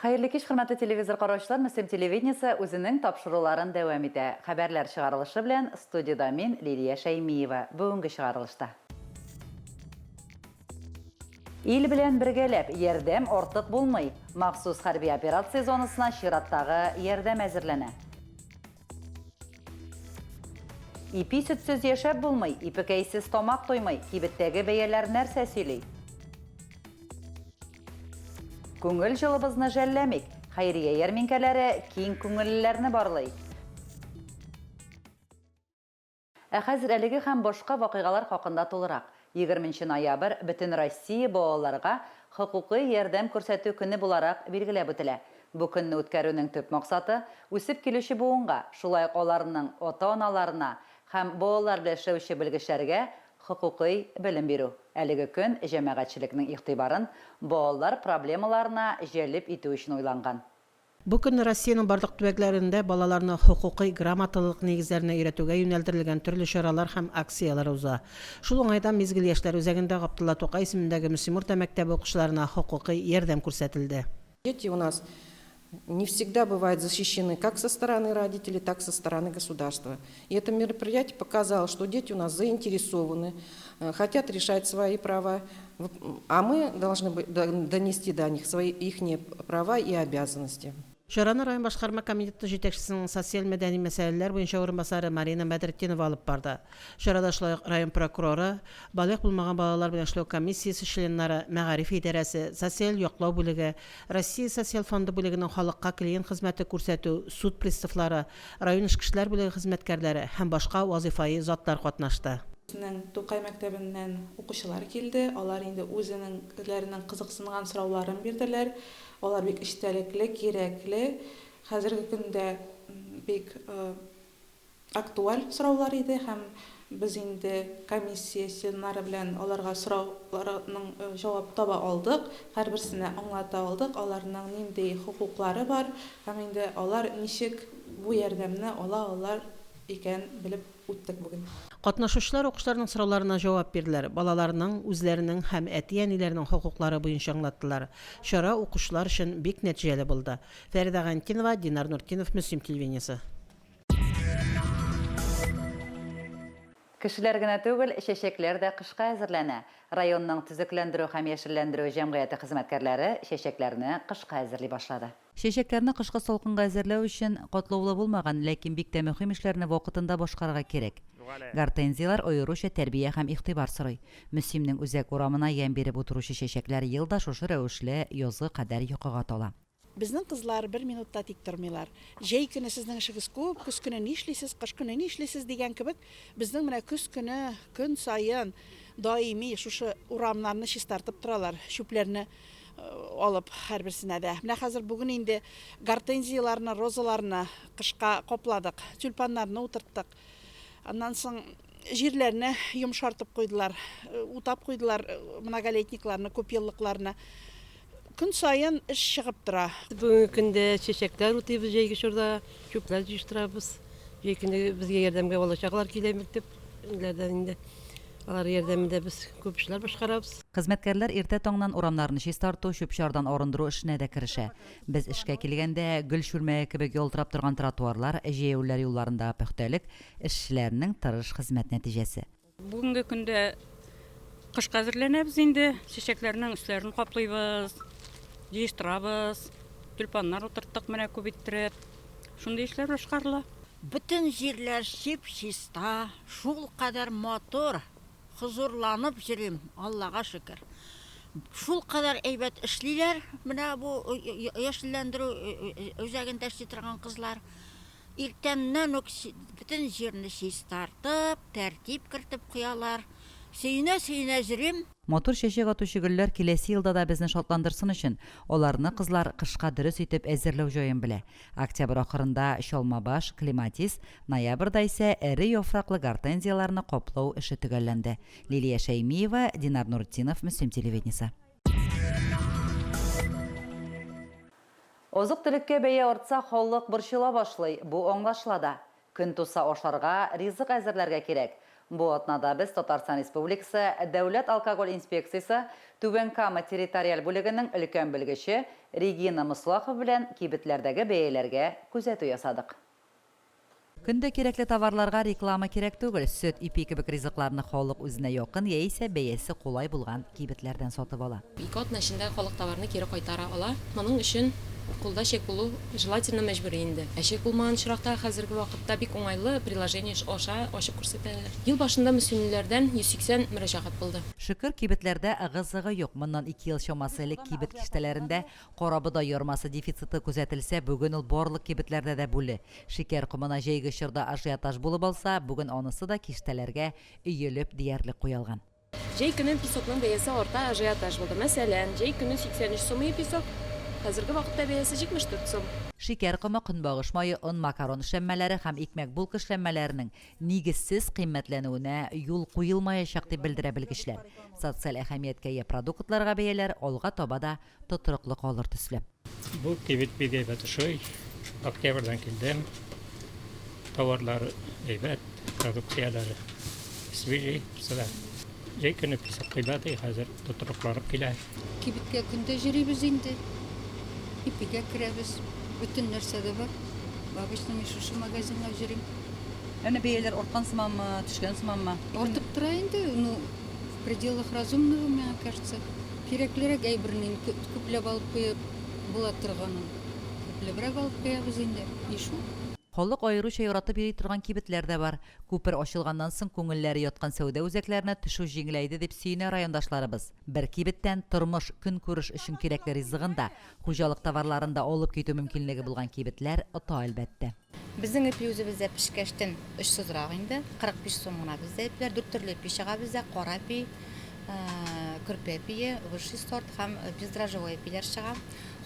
Хәерле кич, хөрмәтле телевизор караучылар, Мөслим телевидениесе үзенең тапшыруларын дәвам итә. Хәбәрләр чыгарылышы белән студиядә мин, Лилия Шәймиева. Бүгенге чыгарылышта. Ил белән бергәләп, ярдәм артык булмый. Махсус хәрби операция зонасына чираттагы ярдәм әзерләнә. Ипи сөтсез яшәп булмый, ипекәйсез тамак туймый, кибеттәге бәяләр нәрсә сөйли? Күңел җылыбызны жәлләмик, хәйрия ярминкәләре киң күңеллеләрне барлый. Ә хәзер әлеге һәм башка вакыйгалар хакында тулырак. Егерменче ноябрь Бөтенроссия балаларга хокукый ярдәм күрсәтү көне буларак билгеләп үтелә. Бу көнне үткәрүнең төп максаты, үсеп килүче буынга, шулай ук аларның ата-аналарына һәм балалар белән эшләүче белгечләргә хокукый белем бирү. Әлеге көн җәмәгатьчелекнең игътибарын балалар проблемаларына җәлеп итү өчен уйланган. Бу көнне Россиянең барлык төбәкләрендә балаларны хокукый грамоталылык нигезләренә өйрәтүгә юнәлдерелгән төрле чаралар һәм акцияләр уза. Шул уңайдан Мизгел яшьләр үзәгендә Габдулла Тукай исемендәге Мөслим урта мәктәбе укучыларына хокукый ярдәм күрсәтелде. Дети у нас не всегда бывают защищены как со стороны родителей, так со стороны государства. И это мероприятие показало, что дети у нас заинтересованы, хотят решать свои права, а мы должны донести до них свои ихние права и обязанности. Чараны район башкарма комитеты җитәкчесенең социаль-мәдәни мәсьәләләр буенча урынбасары Марина Бәдретдинова алып барды. Чарада шулай ук район прокуроры, балигъ булмаган балалар белән эшләү комиссиясе членнары, мәгариф идарәсе, социаль яклау бүлеге, Россия Социаль фонды бүлегенең халыкка клиент хезмәте күрсәтү, суд приставлары, район эчке эшләр бүлеге хезмәткәрләре һәм башка вазыйфаи затлар катнашты. Безнең Тукай мәктәбеннән укучылар килде. Алар инде үзенең үзләренең кызыксынган сорауларын бирделәр. Алар бик эчтәлекле, кирәкле, хәзерге көндә бик актуаль сораулар иде һәм без инде комиссия членнары белән аларга сорауларның җавап таба алдык, һәрберсенә аңлата алдык, аларның нинди хокуклары бар һәм инде алар ничек бу ярдәмне ала алар икән белеп үттек бүген. Катнашучылар укучыларның сорауларына җавап бирделәр, балаларның, үзләренең һәм әти-әниләренең хокуклары буенча аңлаттылар. Чара укучылар өчен бик нәтиҗәле булды. Фәридә Гайнтинова, Динар Нуртдинов, Мөслим телевидениесе. Кешеләр генә түгел, чәчәкләр дә кышка әзерләнә. Районның төзекләндерү һәм яшелләндерү җәмгыяте хезмәткәрләре чәчәкләрне кышка әзерли башлады. Чәчәкләрне кышкы салкынга әзерләү өчен катлаулы булмаган, ләкин бик тә мөһим эшләрне вакытында башкарырга кирәк. Гортензияләр аеруча тәрбия һәм игътибар сорый. Мөслимнең үзәк урамына ямь биреп утыручы чәчәкләр ел да шушы рәвешле язгы кадәр йокыга тала. Безнең кызлар бер минут та тик тормыйлар. Җәй көне сезнең эшегез күп, көз көне нишлисез, кыш көне нишлисез дигән кебек, безнең менә көз көне көн саен даими шушы урамнарны чистартып торалар, чүпләрне алып һәрберсенә дә. Менә хәзер бүген инде гортензияләрне, розаларны кышка капладык, тюльпаннарны утырттык. Аннан соң җирләрне йомшартып куйдылар, утап куйдылар многолетникларны, күпьеллыкларны. Көн саен эш чыгып тора. Бүгенге көндә чәчәкләр утыйбыз җәйге чорда, чүпләр җыештырабыз. Җәй көне безгә ярдәмгә бала-чагалар килә мәктәпләрдән инде. Алар ярдәмендә без күп эшләр башкарабыз. Хезмәткәрләр иртә таңнан урамнарны чистарту, чүп-чардан арындыру эшенә дә керешә. Без эшкә килгәндә, гөл чүлмәге кебек ялтырап торган тротуарлар, җәяүлеләр юлларындагы пөхтәлек, эшчеләрнең тырыш хезмәт нәтиҗәсе. Бүгенге көндә кышка әзерләнәбез инде. Чәчәкләрнең өсләрен каплыйбыз, җыештырабыз. Тюльпаннар утырттык менә күп иттереп. Шундый эшләр башкарыла. Бөтен җирләр чип-чиста, шулкадәр матур, хозурланып йөрим, Аллага шөкер. Шулкадәр әйбәт эшлиләр менә бу яшелләндерү үзәгендә эшли торган кызлар. Иртәннән үк бөтен җирне чистартып, тәртип кертеп куялар. Сөенә-сөенә җөрим. Матур чәчәк атучы гөлләр киләсе елда да безне шатландырсын өчен, аларны кызлар кышка дөрес итеп әзерләү җаен белә. Октябрь ахырында чалмабаш, клематис, ноябрьдә исә эре яфраклы гортензияләрне каплау эше төгәлләнде. Лилия Шәймиева, Динар Нуртдинов, Мөслим телевидениесе. Азык-төлеккә бәя артса, халык борчыла башлый, бу аңлашыла да. Көн туса ашарга, ризык әзерләргә кирәк. Бу атнада без Татарстан Республикасы Дәүләт алкоголь инспекциясе Түбән Кама территориаль бүлегенең өлкән белгече Регина Мослахова белән кибетләрдәге бәяләргә күзәтү ясадык. Көн дә кирәкле товарларга реклама кирәк түгел, сөт, ипи кебек ризыкларны халык үзенә якын яисә бәясе кулай булган кибетләрдән сатып ала. Ике атна эчендә халык товарны кире кайтара ала. Моның өчен кулда чек булу желательно мәҗбүри инде. Ә чек булмаган очракта хәзерге вакытта бик уңайлы приложение аша ачып күрсәтәләр. Ел башында мөслимлеләрдән 180 мөрәҗәгать булды. Шөкер, кибетләрдә ыгы-зыгы юк. Моннан ике ел чамасы элек кибет киштәләрендә карабодай ярмасы дефициты күзәтелсә, бүген ул барлык кибетләрдә дә бүле. Шикәр комына җәйге чорда ажиотаж булып алса, бүген анысы да киштәләргә өелеп диярлек куелган. Җәй көне песокның бәясе арта, ажиотаж булды. Мәсәлән, җәй көне 83 сум ие песок, хәзерге вакытта бәясе 74 сум. Шикәр комы, көнбагыш мае, он, макарон эшләнмәләре һәм икмәк-булка эшләнмәләренең нигезсез кыйммәтләнүенә юл куелмаячак, дип белдерә белгечләр. Социаль әһәмияткә ия продуктларга бәяләр алга таба да тотрыклы калыр төсле. Бу кибет бик әйбәт ошый. Октябрьдән килдем. Товарлары әйбәт, продукцияләре свежий, барысы да. Җәй көне песок кыйбат, хәзер тотрыкланып килә. Кибеткә көн дә йөрибез инде. Ипигә керәбез. Бөтен нәрсә дә бар. Обычно мин шушы магазинга йөрим. Әнә бәяләр арткан сыманмы, төшкән сыманмы? Артып тора инде, ну, в пределах разумного, миңа кажется. Кирәклерәк әйберне күпләп алып куеп була торганын күпләбрәк алып куябыз инде. И шул. Халык аеруча яратып йөри торган кибетләр дә бар. Күпер ачылганнан соң күңелләре яткан сәүдә үзәкләренә төшү җиңеләйде дип сөенә райондашларыбыз. Бер кибеттән тормыш, көнкүреш өчен кирәкле ризыгын да, хуҗалык товарларын да алып китү мөмкинлеге булган кибетләр ота, әлбәттә. Безнең ипи үзебездә пешкәчтен очсызрак инде, 45 сум гына бездә ипиләр. Дүрт төрле ипи чыга бездә, кара ипи, көрпә ипие, высший сорт һәм бездрожжевой ипиләр чыга.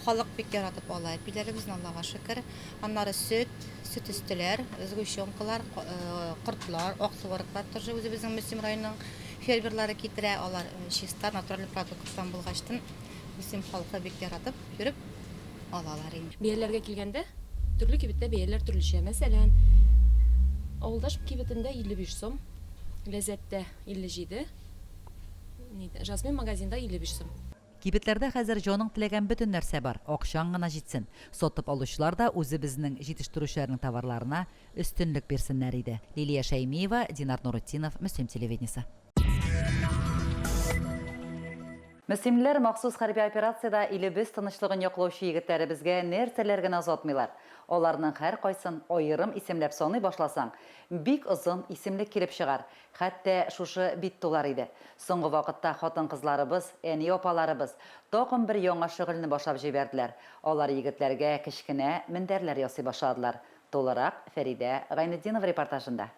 Халык бик яратып ала ипиләребезне, Аллага шөкер. Аннары сөт, сөт өстеләр, сгущенкалар, кортлар, ак твороглар тоже үзебезнең Мөслим районының фермерлары китерә. Алар чиста, натуральный продукттан булгачтын, Мөслим халкы бик яратып йөреп алалар инде. Бәяләргә килгәндә, төрле кибеттә бәяләр төрлечә. Мәсәлән, Авылдаш кибетендә 55 сум, Ләззәттә 57, Жасмин магазинда 55 сум. Кибетләрдә хәзер җаның теләгән бөтен нәрсә бар, акчаң гына җитсен. Сатып алучылар да үзебезнең җитештерүчеләрнең товарларына өстенлек бирсеннәр иде. Лилия Шәймиева, Динар Нуретдинов, Мөслим телевидениесе. Мөслимлеләр махсус хәрби операциядә илебез тынычлыгын яклаучы егетләребезгә нәрсәләр генә озатмыйлар. Аларның һәркайсын аерым исемләп саный башласаң, бик озын исемлек килеп чыгар, хәтта шушы бит тулар иде. Соңгы вакытта хатын-кызларыбыз, әни-апаларыбыз тагын бер яңа шөгыльне башлап җибәрделәр, алар егетләргә кечкенә мендәрләр ясый башладылар. Тулырак Фәридә Гайнетдинова репортажында.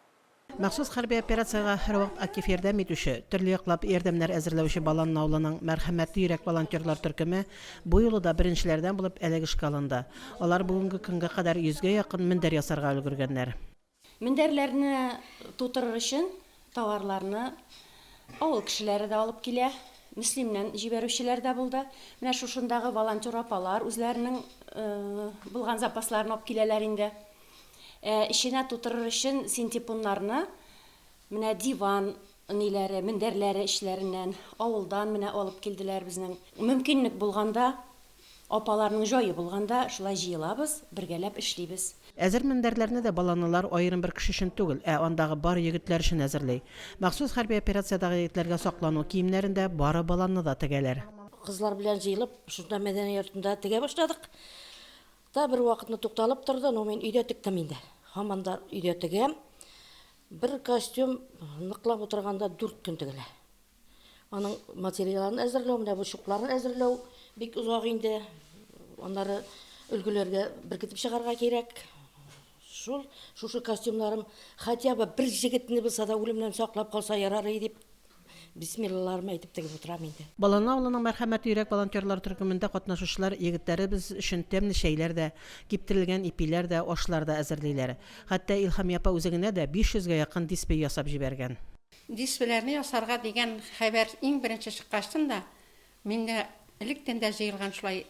Махсус хәрби операциягә һәрвакыт актив ярдәм итүче, төрле яклап ярдәмнәр әзерләүче Баланны авылының Мәрхәмәтле йөрәк волонтерлар төркеме бу юлы да беренчеләрдән булып әлеге эшкә алынды. Алар бүгенге көнгә кадәр йөзгә якын мендәр ясарга өлгергәннәр. Мендәрләрне тутырыр өчен товарларны авыл кешеләре дә алып килә, Мөслимнән җибәрүчеләр дә булды. Менә шушындагы волонтер апалар үзләренең булган запасларын алып киләләр инде. Ә эченә тутырыр өчен синтепоннарны менә диван ниләре, мендәрләре эчләреннән, авылдан менә алып килделәр безнең. Мөмкинлек булганда, апаларның җае булганда шулай җыелабыз, бергәләп эшлибез. Әзер мендәрләрне дә баланлылар аерым бер кеше өчен түгел, ә андагы бар егетләр өчен әзерли. Махсус хәрби операциядәге егетләргә саклану киемнәрен дә бары Баланлыда тегәләр. Кызлар белән җыелып, шунда мәдәният йортында тегә башладык. Та бер вакытны тукталып торды, но мин өйдә тектем инде. Һаман да өйдә тегәм. Бер костюм ныклап утырганда дүрт көн тегелә. Аның материалын әзерләү, менә бу чукларын әзерләү бик озак инде. Аннары өлгеләргә беркетеп чыгарга кирәк. Шул, шушы костюмнарым хотя бы бер җегетне булса да үлемнән саклап калса ярар иде дип Бисмиллаларымны әйтеп тегеп утырам инде. Баланлы авылының Мәрхәмәтле йөрәк волонтерлар төркемендә катнашучылар егетләребез өчен тәмле чәйләр дә, киптерелгән ипиләр дә, ашлар да әзерлиләр. Хәтта Илһамия апа үзе генә дә 500 гә якын дисбе ясап җибәргән. Дисбеләрне ясарга дигән хәбәр иң беренче чыккачтын да, миндә электән дә җыелган шулай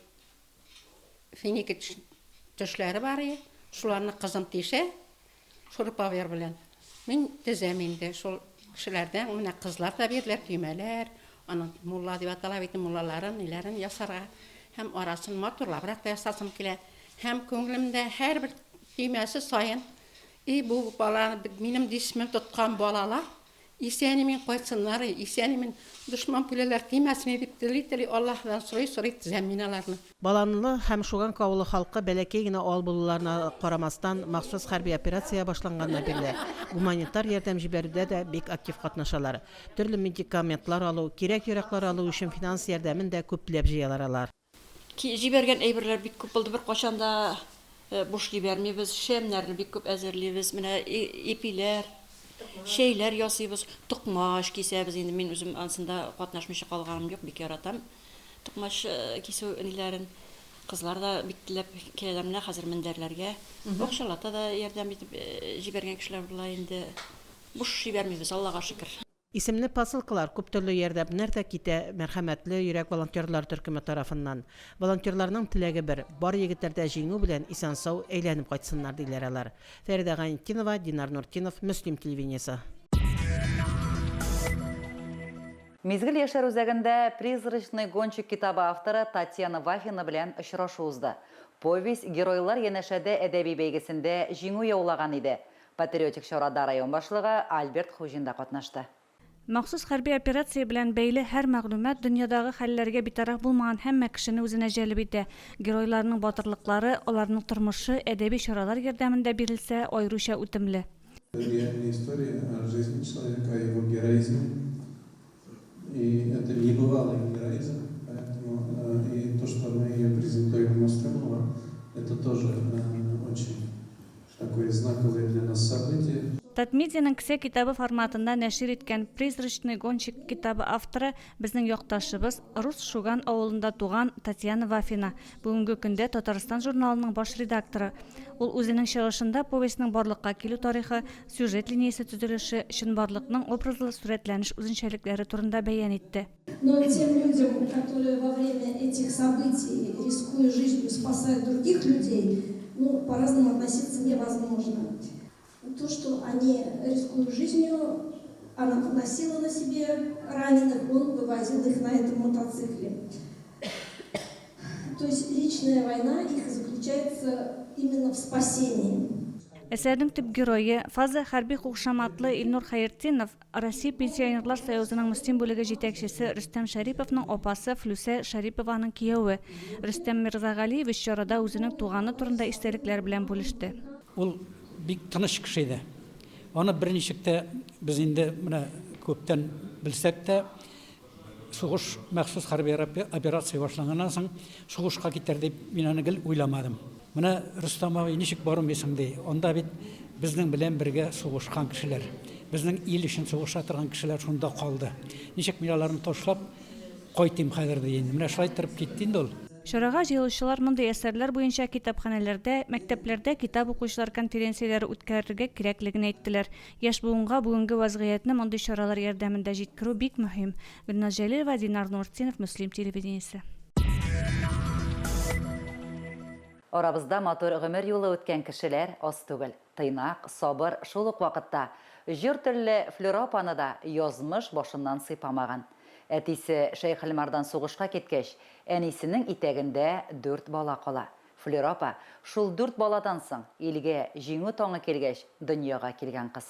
финики төшләре бар иде, шуларны кызым тишә, Шуруповер белән. Мин тезәм инде шул. Кешеләрдән менә кызлар да бирделәр, төймәләр, аның мулла дип атала бит, муллаларын, ниләрен ясарга һәм арасын матурлабрак та ясасым килә. Һәм күңелемдә һәрбер төймәсе саен, и бу бала, минем дисмен тоткан балалар Исән-имин кайтсыннар, исән-имин дошман пүләләр тимәсен дип тели-тели Аллаһыдан сорый-сорый тезәм мин аларны. Баланлы һәм Шуганка авылы халкы бәләкәй генә авыл булуларына карамастан, махсус хәрби операция башланганнан бирле гуманитар ярдәм җибәрүдә дә бик актив катнашалар. Төрле медикаментлар алу, кирәк-яраклар алу өчен финанс ярдәмен дә күпләп җыялар алар. Җибәргән әйберләр бик күп булды. Беркайчан да буш җибәрмибез. Шәмнәрне бик күп әзерлибез. Менә ипиләр, чәйләр ясыйбыз. Токмач кисәбез инде. Мин үзем ансында катнашмыйча калганым юк. Бик яратам токмач кисү ниләрен. Кызлар да бик теләп киләләр. Менә хәзер мендәрләргә акчалата да ярдәм итеп җибәргән кешеләр була инде. Буш җибәрмибез, Аллага шөкер. Исемле посылкалар, күптөрле ярдәмнәр дә китә Мәрхәмәтле йөрәк волонтерлар төркеме тарафыннан. Волонтерларның теләге бер, бар егетләр дә җиңү белән исән-сау әйләнеп кайтсыннар, диләр алар. Фәридә Гайнетдинова, Динар Нуртдинов, Мөслим телевидениесе. Мизгел яшьләр үзәгендә Призрачный гонщик китабы авторы Татьяна Вафина белән очрашу узды. Повесть Геройлар янәшәдә әдәби бәйгесендә җиңү яулаган иде. Патриотик чарада район башлыгы Альберт Хуҗин да катнашты. Махсус хәрби операция белән бәйле һәр мәгълүмат дөньядагы хәлләргә битараф булмаган һәммә кешене үзенә җәлеп итә. Геройларның батырлыклары, аларның тормышы әдәби чаралар ярдәмендә бирелсә, аеруча үтемле. Реальная история о жизни человека, о его героизме. И это небывалый героизм, поэтому и то, что мы ее презентуем в Муслимова, это тоже очень такое знаковое для нас событие. Татмедианың кесә китабы форматында нәшир иткән Призрачный гонщик китабы авторы, безнең якташыбыз, Рус Шуган авылында туган Татьяна Вафина, бүгенге көндә Татарстан журналының баш редакторы. Ул үзенең чыгышында повестьның барлыкка килү тарихы, сюжет линиясе төзелеше, чынбарлыкның образлы сурәтләнеш үзенчәлекләре турында бәян итте. Но тем людям, которые во время этих событий, рискуя жизнью, спасают других людей, ну, по-разному относиться невозможно. То, что они, рискуя жизнью, она выносила на себе раненых, он вывозил их на этом мотоцикле. То есть личная война их заключается именно в спасении. Әсәрнең төп герое, Фаза хәрби кушаматлы Илнур Хәертдинов, Россия Пенсионерлар союзының Мөслим бүлеге җитәкчесе Рөстәм Шәриповның апасы Флүсә Шәрипованың кияве. Рөстәм Мирзагалиевич чарада үзенең туганы турында истәлекләр белән бүлеште. Ул бик тыныч кеше иде. Аны берничек тә без инде менә күптән белсәк тә, Сугыш, махсус хәрби операция башланганнан соң, сугышка китәр дип мин аны гел уйламадым. Менә Рөстәм абый ничек бармыйсың ди. Анда бит безнең белән бергә сугышкан кешеләр, безнең ил өчен сугыша торган кешеләр шунда калды. Ничек мин аларны ташлап кайтыйм хәзер ди инде. Менә шулай торып китте инде ул. Чарага җыелучылар мондый әсәрләр буенча китапханәләрдә, мәктәпләрдә китап укучылар конференцияләре үткәрергә кирәклеген әйттеләр. Яшь буынга бүгенге вазгыятьне мондый чаралар ярдәмендә җиткерү бик мөһим. Гөлназ Җәлилова, Динар Нуртдинов, Мөслим телевидениесе. Арабызда матур гомер юлы үткән кешеләр аз түгел. Тыйнак, сабыр, шул ук вакытта җор телле Флюра апаны да язмыш башыннан сыйпамаган. Әтисе Шәйхелмардан сугышка киткәч, әнисенең итәгендә дүрт бала кала. Флера апа, шул дүрт баладан соң, илгә Җиңү таңы килгәч, дөньяга килгән кыз.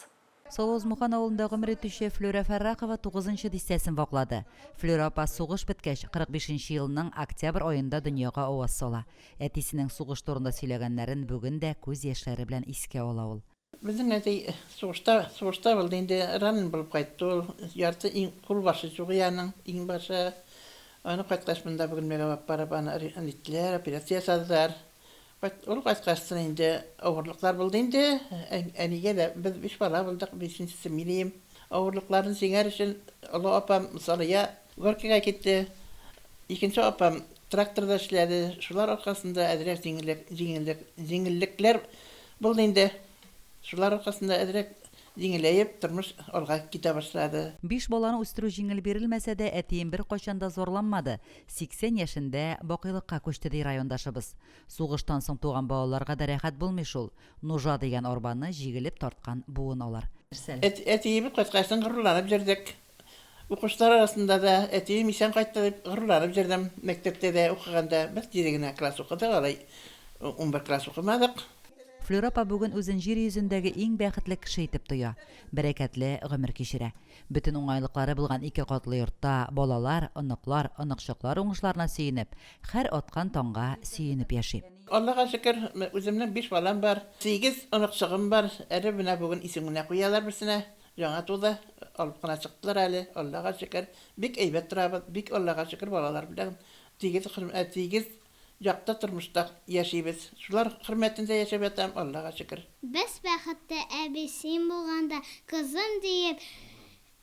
Салавыз-Мухан авылында гомер итүче Флүрә Фәррахова тугызынчы дистәсен ваклады. Флүрә апа сугыш беткәч, 45 нче елның октябрь аенда дөньяга аваз сала. Әтисенең сугыш турында сөйләгәннәрен бүген дә күз яшьләре белән искә ала ул. Безнең әти сугышта, сугышта булды инде, ранен булып кайтты ул. Ярты иң, кулбашы юк и аның, иңбашы. Аны кайткач монда Бөгелмәгә алып барып аны ниттеләр, операция ясадылар. Кайт, ул кайткачтын инде авырлыклар булды инде. Әнигә дә, без биш бала булдык, бишенчесе мин ием. Авырлыкларны җиңәр өчен олы апам Салия Горькийга китте. Икенче апам тракторда эшләде. Шулар аркасында әзрәк җиңеллек, җиңеллек, җиңеллекләр булды инде. Шулар аркасында әзрәк җиңеләеп, тормыш алга китә башлады. Биш баланы үстерү җиңел бирелмәсә дә, әтием беркайчан да зарланмады. 80 яшендә бакыйлыкка күчте, ди райондашыбыз. Сугыштан соң туган балаларга да рәхәт булмый шул. Нужа дигән арбаны җигелеп тарткан буын алар. Әтиебез кайткачтын горурланып җөрдек. Укучылар арасында да әтием исән кайтты дип горурланып җөрдем. Мәктәптә дә укыганда без җиде генә класс укыдык, алай 11 класс укымадык. Флюра апа бүген үзен җир йөзендәге иң бәхетле кеше итеп тоя. Бәрәкәтле гомер кичерә. Бөтен уңайлыклары булган ике катлы йортта балалар, оныклар, оныкчыклар уңышларына сөенеп, һәр аткан таңга сөенеп яши. Аллага шөкер, үземнең биш балам бар, сигез оныкчыгым бар. Әле менә бүген исем генә куялар берсенә. Яңа туды, алып кына чыктылар әле, Аллага шөкер. Бик әйбәт торабыз, бик Аллага шөкер, балалар белән тигез, тигез якты тормышта яшибез. Шулар хөрмәтендә яшәп ятам, Аллага шөкер. Без бәхетле, әби, син булганда, кызым диеп,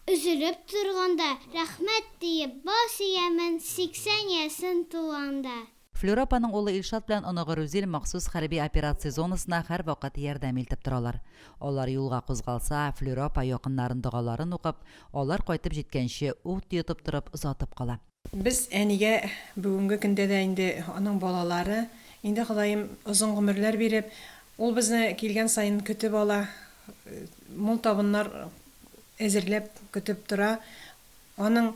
өзелеп торганда, рәхмәт диеп, баш иямен, 80 яшең тулганда. Флюра апаның улы Илшат белән оныгы Рүзил махсус хәрби операция зонасына һәрвакыт ярдәм илтеп торалар. Алар юлга кузгалса, Флюра апа якыннарын догаларын укып, алар кайтып җиткәнче ут йотып торып озатып кала. Без әнигә бүгенге көндә дә инде аның балалары, инде Ходаем озын гомерләр биреп, ул безне килгән саен көтеп ала, мул табыннар әзерләп көтеп тора. Аның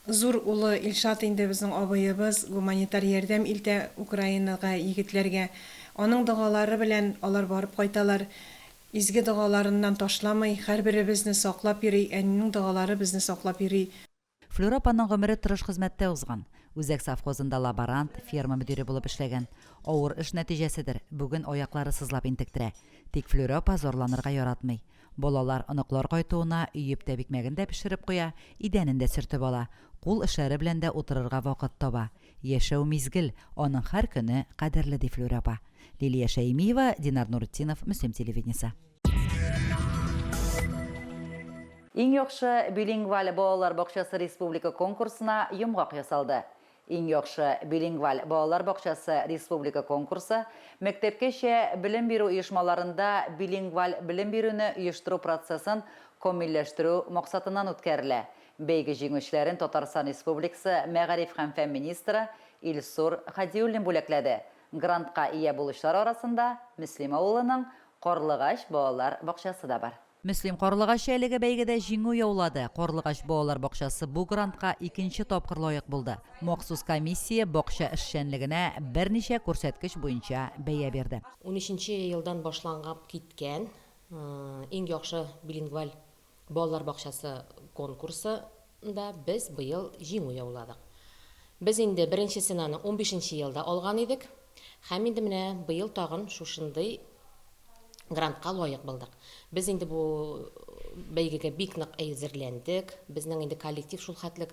зур улы Илшат инде безнең абыебыз, гуманитар ярдәм илтә Украинага, егетләргә. Аның догалары белән алар барып кайталар. Изге догаларыннан ташламый, һәрберебезне саклап йөри, әнинең догалары безне саклап йөри. Флюра апаның гомере тырыш хезмәттә узган. Үзәк совхозында лаборант, ферма мөдире булып эшләгән. Авыр эш нәтиҗәседер, бүген аяклары сызлап интектерә. Тик Флюра апа зарланырга яратмый. Балалар, оныклар кайтуына өеп тәбикмәген дә пешереп куя, идәнен дә сөртеп ала. Кул эшләре белән дә утырырга вакыт таба. Яшәү мизгел, аның һәр көне кадерле, ди Флюра апа. Лилия Шәймиева, Динар Нуретдинов, Мөслим телевидениесе. Иң яхшы билингваль балалар бакчасы республика конкурсына йомгак ясалды. Иң яхшы билингваль балалар бакчасы республика конкурсы мәктәпкәчә белем бирү оешмаларында билингваль белем бирүне оештыру процессын камилләштерү максатыннан үткәрелә. Бәйге җиңүчеләрен Татарстан Республикасы мәгариф һәм фән министры Илсур Һадиуллин бүләкләде. Грантка ия булучылар арасында Мөслим авылының Карлыгач балалар бакчасы да бар. Мөслим карлыгачы әлеге бәйгедә җиңү яулады. Карлыгач балалар бакчасы бу грантка икенче тапкыр лаек булды. Махсус комиссия бакча эшчәнлегенә берничә күрсәткеч буенча бәя бирде. Унөченче елдан башлангап киткән Иң яхшы билингваль балалар бакчасы конкурсы нда без быел җиңү яуладык. Без инде беренчесен аны унбишенче елда алган идек һәм инде менә быел тагын шушындый грантка лаек булдык. Без инде бу бәйгегә бик нык әзерләндек. Безнең инде коллектив шул хәтлек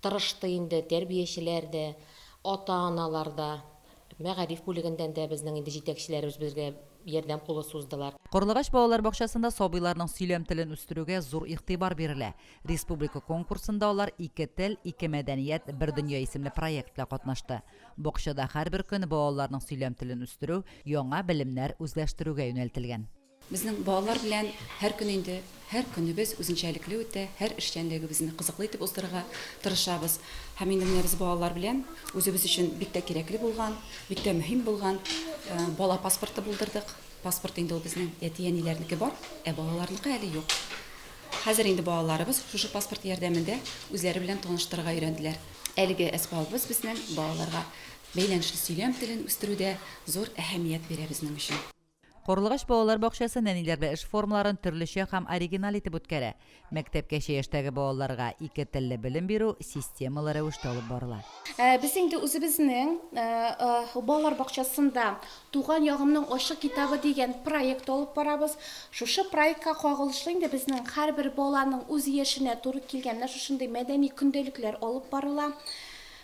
тырышты инде, тәрбиячеләр дә, ата-аналар да, мәгариф бүлегендән дә безнең инде җитәкчеләребез безгә ярдәм кулы суздылар. Карлыгач балалар бакчасында сабыйларның сөйләм телен үстерүгә зур игътибар бирелә. Республика конкурсында алар Ике тел, ике мәдәният, бер дөнья исемле проект белән катнашты. Бакчада һәрбер көн балаларның сөйләм телен үстерү, яңа белемнәр үзләштерүгә юнәлтелгән. Безнең балалар белән һәр көн инде, һәр көнебез үзенчәлекле үтә, һәр эшчәнлегебезне кызыклы итеп уздырырга тырышабыз. Һәм инде менә без балалар белән үзебез өчен бик тә кирәкле булган, бик тә мөһим булган бала паспорты булдырдык. Паспорт инде ул безнең әти-әниләрнеке бар, ә балаларныкы әле юк. Хәзер инде балаларыбыз шушы паспорт ярдәмендә үзләре белән таныштырырга өйрәнделәр. Әлеге әсбабыбыз безнең балаларга бәйләнешле сөйләм телен үстерүдә зур әһәмият бирә безнең өчен. Карлыгач балалар бакчасы нәниләр белән эш формаларын төрлечә һәм оригиналь итеп үткәрә. Мәктәпкәчә яшьтәге балаларга ике телле белем бирү системалы рәвештә алып барыла. Без инде үзебезнең балалар бакчасында Туган ягымның ачык китабы дигән проект алып барабыз. Шушы проектка кагылышлы инде безнең һәрбер баланың үз яшенә туры килгән менә шушындый мәдәни көндәлекләр алып барыла.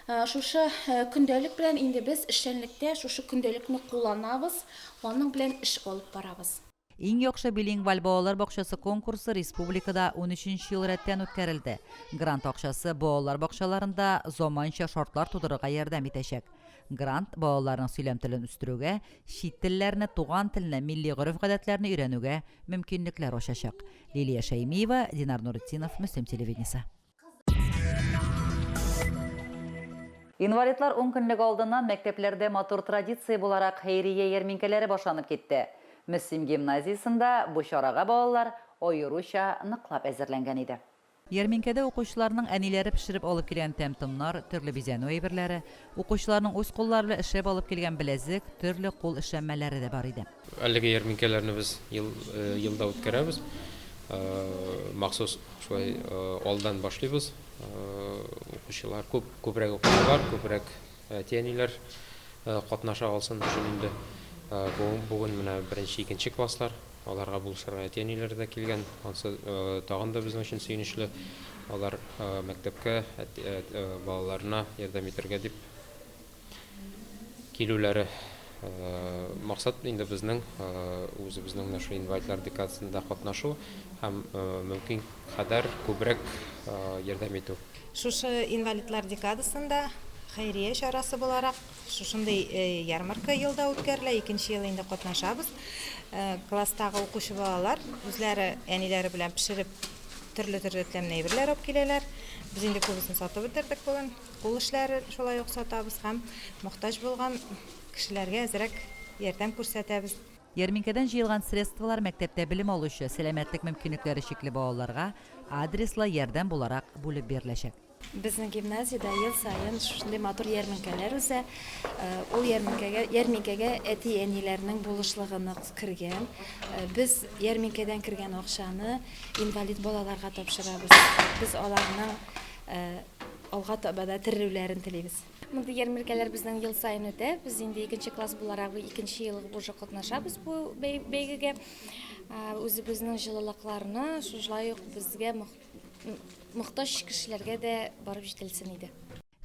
Шушы көндәлек белән инде без эшчәнлектә шушы көндәлекне кулланабыз, аның белән эш алып барабыз. Иң яхшы билингваль балалар бакчасы конкурсы республикада унөченче ел рәттән үткәрелде. Грант акчасы балалар бакчаларында заманча шартлар тудырырга ярдәм итәчәк. Грант балаларның сөйләм телен үстерүгә, чит телләрне, туган телне, милли гореф-гадәтләрне өйрәнүгә мөмкинлекләр ачачак. Лилия Шәймиева, Динар Нуретдинов, Мөслим телевидениесе. Инвалидлар ункөнлеге алдыннан мәктәпләрдә матур традиция буларак хәйрия ярминкәләре башланып китте. Мөслим гимназиясендә бу чарага балалар аеруча ныклап әзерләнгән иде. Ярминкәдә укучыларның әниләре пешереп алып килгән тәм-томнар, төрле бизәнү әйберләре, укучыларның үз куллары белән эшләп алып килгән беләзек, төрле кул эшләнмәләре дә бар иде. Әлеге ярминкәләрне без ел елда үткәрәбез. Махсус шулай алдан башлыйбыз. Укучылар күп, күбрәк укучылар, күбрәк әти-әниләр катнаша алсын өчен инде. Бүген менә беренче, икенче класслар, аларга булышырга әти-әниләр дә килгән. Ансы тагын да безнең өчен сөенечле. Алар мәктәпкә балаларына ярдәм итәргә дип килүләре. Максат инде безнең үзебезнең менә шул инвалидлар декадасында катнашу һәм мөмкин кадәр күбрәк ярдәм итү. Шушы инвалидлар декадасында хәйрия чарасы буларак шушындый ярмарка елда үткәрелә, икенче ел инде катнашабыз. Класстагы укучы балалар үзләре әниләре белән пешереп төрле-төрле тәмле әйберләр алып киләләр. Без инде күбесен сатып бетердек бүген. Кул эшләре шулай ук сатабыз һәм мохтаҗ булган кешеләргә әзрәк ярдәм күрсәтәбез. Ярминкәдән җыелган средстволар мәктәптә белем алучы, сәламәтлек мөмкинлекләре чикле балаларга адреслы ярдәм буларак бүлеп биреләчәк. Безнең гимназиядә ел саен шушындый матур ярминкәләр уза. Ул ярминкәгә ярминкәгә әти-әниләрнең булышлыгы нык кергән. Без ярминкәдән кергән акчаны инвалид балаларга тапшырабыз. Без аларның алга таба да терелүләрен телибез. Мондый ярминкәләр безнең ел саен үтә. Без инде икенче класс буларак икенче ел уже катнашабыз бу бәйгегә. Үзебезнең җылылыкларны шулай ук безгә мохтаҗ кешеләргә дә барып җителсен иде.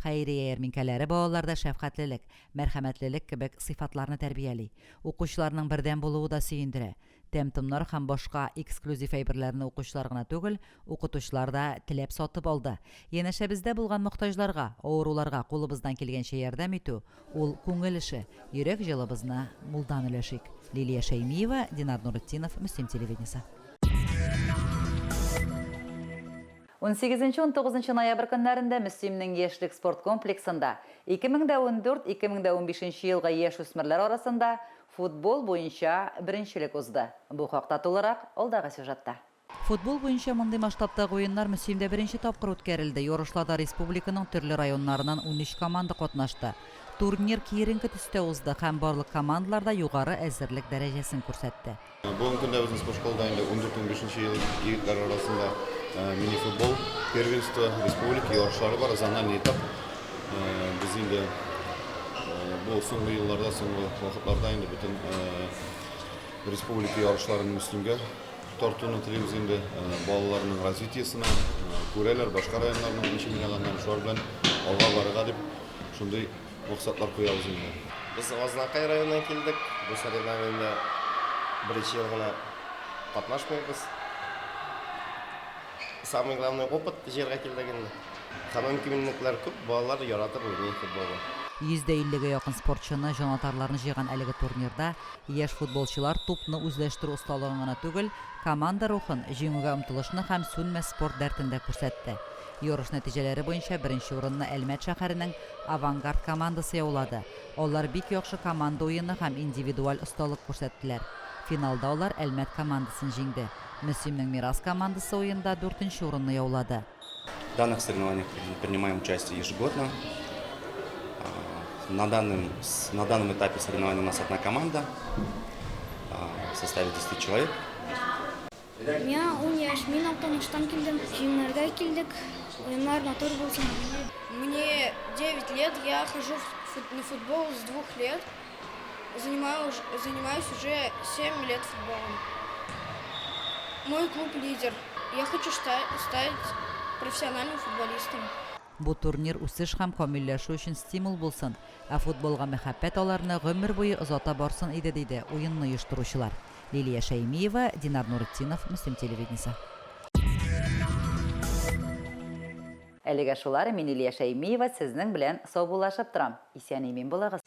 Хәйрия ярминкәләре балаларда шәфкатьлелек, мәрхәмәтлелек кебек сыйфатларны тәрбияли. Укучыларның бердәм булуы да сөендерә. Тәм-томнар һәм башка эксклюзив әйберләрне укучылар гына түгел, укытучылар да теләп сатып алды. Янәшәбездә булган мохтаҗларга, авыруларга кулыбыздан килгәнчә ярдәм итү, ул күңел эше, йөрәк җылыбызны мулдан өләшик. Лилия Шәймиева, Динар Нуретдинов, Мөслим телевидениесе. Унсигезенче-унтугызынчы ноябрь көннәрендә Мөслимнең Яшьлек спорт комплексында 2014-2015 елгы яшүсмерләр арасында Футбол буенча беренчелек узды. Бу хакта тулырак алдагы сюжетта. Футбол буенча мондый масштабтагы уеннар Мөслимдә беренче тапкыр үткәрелде. Ярышларда республиканың төрле районнарыннан 13 команда катнашты. Турнир киеренке төстә узды һәм барлык командалар да югары әзерлек дәрәҗәсен күрсәтте. Бүгенге көндә безнең спортшколада инде ундүрт-унбишенче ел егетләр арасында мини-футбол первенство республика ярышлары бара, зональный этап. Без инде бу соңгы елларда, соңгы вакытларда инде бөтен республика ярышларын Мөслимгә тартуны телибез инде. Балаларның развитиесына күрәләр, башка районнарның ничек уйнаганнарын, шулар белән алга барырга дип шундый Максатлар куябыз инде. Без Азнакай районыннан килдек. Бу соревнованиедә беренче ел гына катнашмыйбыз. Самый главный опыт җыярга килдек инде. Һәм мөмкинлекләр күп, балалар яратып уйный футболны. 150 гә якын спортчыны, җанатарларны җыйган әлеге турнирда яшь футболчылар тупны үзләштерү осталыгын гына түгел, команда рухын, җиңүгә омтылышны һәм сүнмәс спорт дәртен дә күрсәтте. Ярыш нәтиҗәләре буенча беренче урынны Әлмәт шәһәренең Авангард командасы яулады. Алар бик яхшы команда уены һәм индивидуаль осталык күрсәттеләр. Финалда алар Әлмәт командасын җиңде. Мөслимнең Мирас командасы уенда дүртенче урынны яулады. В данных соревнованиях принимаем участие ежегодно. На данном, на данном этапе соревнований у нас одна команда в составе 10 человек. Миңа ун яшь, мин Актаныштан килдем. Җиңәргә килдек. Уеннар матур булсын. Мне 9 лет, я хожу на футбол с двух лет. Занимаюсь, занимаюсь уже 7 лет футболом. Мой клуб лидер. Я хочу стать профессиональным футболистом. Бу турнир үсеш һәм камилләшү өчен стимул булсын, ә футболга мәхәббәт аларны гомер буе озата барсын иде, диде уенны оештыручылар. Лилия Шәймиева, Динар Нуретдинов, Мөслим телевидениесе. Әлегә шулар, мин Лилия Шәймиева сезнең белән саубуллашып торам. Исән-имин булыгыз.